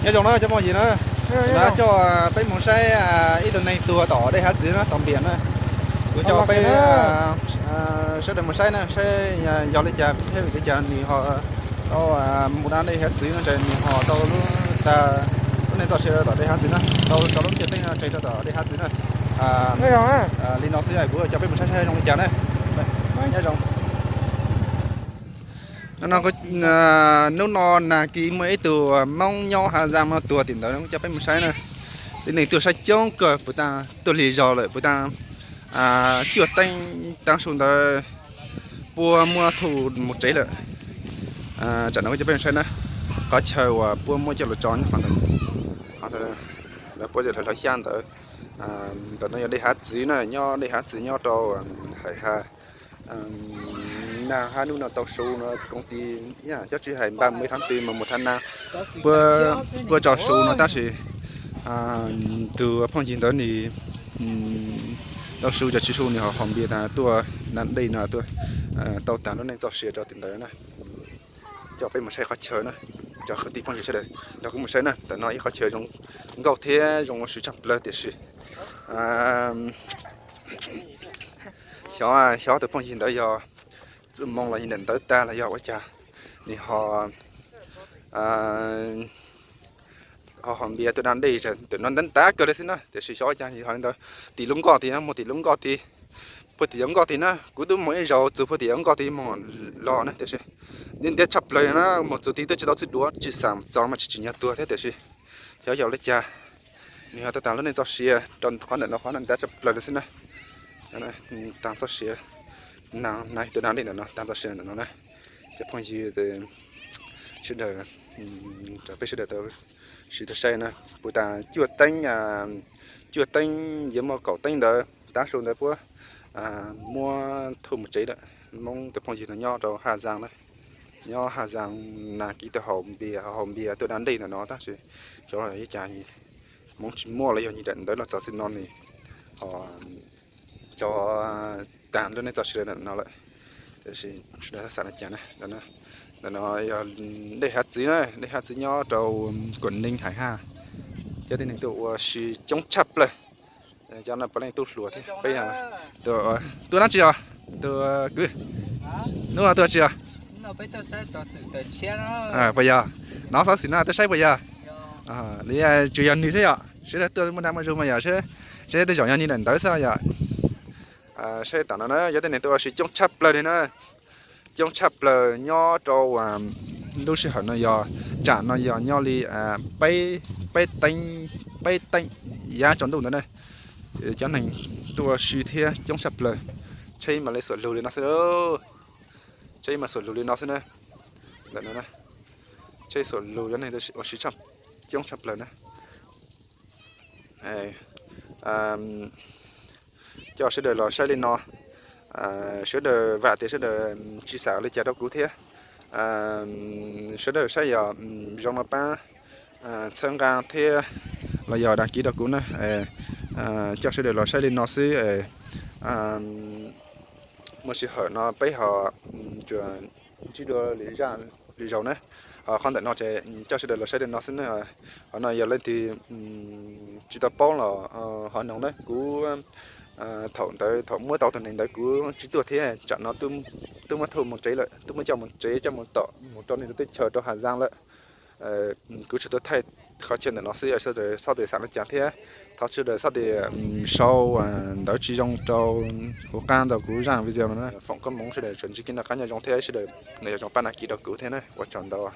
Nyob zoo na cov phooj ywg na, no coj peb mus saib ib tug neeg tuag tom dej hav txwv na, tom npias na. Kuv coj peb sawv daws mus saib na, saib yog li cas thiab vim li cas nws ho tau mus da dej hav txwv no, ntshe nws ho tau lub tag lub neej txoj sia tom dej hav txwv na, tau tso lub ntiaj teb no tseg rau tom dej hav txwv na. Li no xwb, kuv coj peb mus saib saib zoo li cas na. Nyob zoo. Hnub no nag kis muaj ib tug Hmoob nyob Haj Zaaj no tuag tim ntawd, coj peb mus saib na. Tib neeg tuaj saib coob kawg, puas tas tuaj lig zog lawm, puas tas cuaj teev tav su ntawd puas muaj thu mus tsev lawm. Tsam no kuv coj peb mus saib na, qhov chaw uas puab muab coj los tso nyob qhov ntawd, lawv puab coj hlawv xyab ntawd. Ntawm no yog dej hav txwv na, nyob dej hav txwv nyob rau Haj Zaaj. Nag hab hnub no tau su no koom tis, cov tsis hais npaj mus ib thab twg mas mus thab nag, puab tso su no tab sis tus phooj ywg ntawd nws tau su, cov tsis su nws ho haus npias tas tuaj da dej no tuaj, tau tag lub neej txoj sia rau tim ntawd na. Coj peb mus saib qhov chaw na, cov kwv tij phooj ywg sawv daws nrog kuv mus saib na. Ntawm no ib qhov chaw zoo nkauj thiab zoo ua si tshaj plaws tiam sis xyov, xyov tus phooj ywg ntawd yog txuj moo los yog nram ntawd tag los yog ua cas, nws ho ho haus npias tuaj da dej ntawm no ntab ntab kawg li xwb na, tiam sis xyov ua cas ho li ntawd. Tim lub nkoj tid, mus tim lub nkoj tid, puag tim yov nkoj tid na, kuv twb mus ib zaug txug puag tim yov nkoj tid mus los na, tiam sis ntiab tshaj plaws na, mus txug tid twb tsis tau txhij duav, tsis xam txog mas tsis tsim nyog tuag thiab tiam sis xyov yog li cas nws ho tau tag lub neej txoj sia rau qhov ntawm no, qhov no ntab tshaj plaws li xwb na. Tag txoj sia, nag tuaj da dej ntawm no tag txoj sia ntawm no na. Cov phooj ywg sawv daws, peb sawv daws tau sib tau saib na, puag ta cuaj teev, cuaj teev yuav muaj kaum teev ntawd tav su ntawd puab muab thu mus tsev lawm. Hmoob tus phooj ywg no nyob rau Haj Zaaj na, nyob Haj Zaaj, nag kis tuaj haus npias, haus npias tuaj da dej ntawm no tab sis xyov yog ua cas Hmoob tsis muaj los yog nyias daim ntawv los txog txij no nws ho tso tag lub neej txoj sia ntawm no lawm. Tiam sis sawv daws xav li cas na, ntawm no yog dej hav txwv na, dej hav txwv nyob rau Kuam Neeg Haiv Haj. Cov tib neeg tuaj ua si coob tshaj plaws. Cov no puav leej tub hluas thiab peb. Tuaj dab tsi os? Tus kwv, hnub no tuaj dab tsi os? Puas yog? Nov xov xwm no tuaj saib puas yog? Li tsuas yog nws xwb yom, sawv daws tuaj muaj dag muaj zug mas yom, seb tej zaum yog nws daim ntawv xwb yom. Saib tam no na, cov tib neeg tuaj ua si coob tshaj plaws li na, coob tshaj plaws nyob rau lub sij hawm no yog, tsam no yog nyob li peb, peb teev, peb teev yav tsaus ntuj ntawd na. Cov neeg tuaj ua si thiab coob tshaj plaws, tsheb mas li xuam lug li no xwb, tsheb mas xuam lug li no xwb na. Ntawm no na, tsheb xuam lug, cov neeg ua si coob tshaj plaws na. Coj sawv daws los saib li no, sawv daws vam tias sawv daws tsis xam li cas rau kuv thiab. Sawv daws saib yog zoo no pab txhawb nqa thiab los yog đăng ký rau kuv na. Coj sawv daws los saib li no xwb. Muaj sij hawm no peb ho tsuas ntsib dua lwm zaj lwm zaus na. Ho qhov ntawm no ces coj sawv daws los saib li no xwb na. Qhov no yog leej twg tsis tau paub los ho noog na, kuv thaum ntawd thaum muab tau tus neeg ntawd kuv tsis tuaj thiab, tsam no twb muab thu mus tsev lawm, twb muab coj mus tsev coj mus tom mus rau nws tus teb chaws rau Hà Giang lawm. Kuv tsuas tuaj thaij qhov chaw ntawm no xwb, sawv daws txhob tias xam li cas thiab, thov sawv daws txhob tias sau ntawv tsis zoo rau hauv qab ntawm kuv zaj video no na. Foom koob hmoov sawv daws tsuas ntsib kev noj qab nyob zoo thiab sawv daws nws yog zoo pab đăng ký rau kuv thiab na, ua tsaug ntau.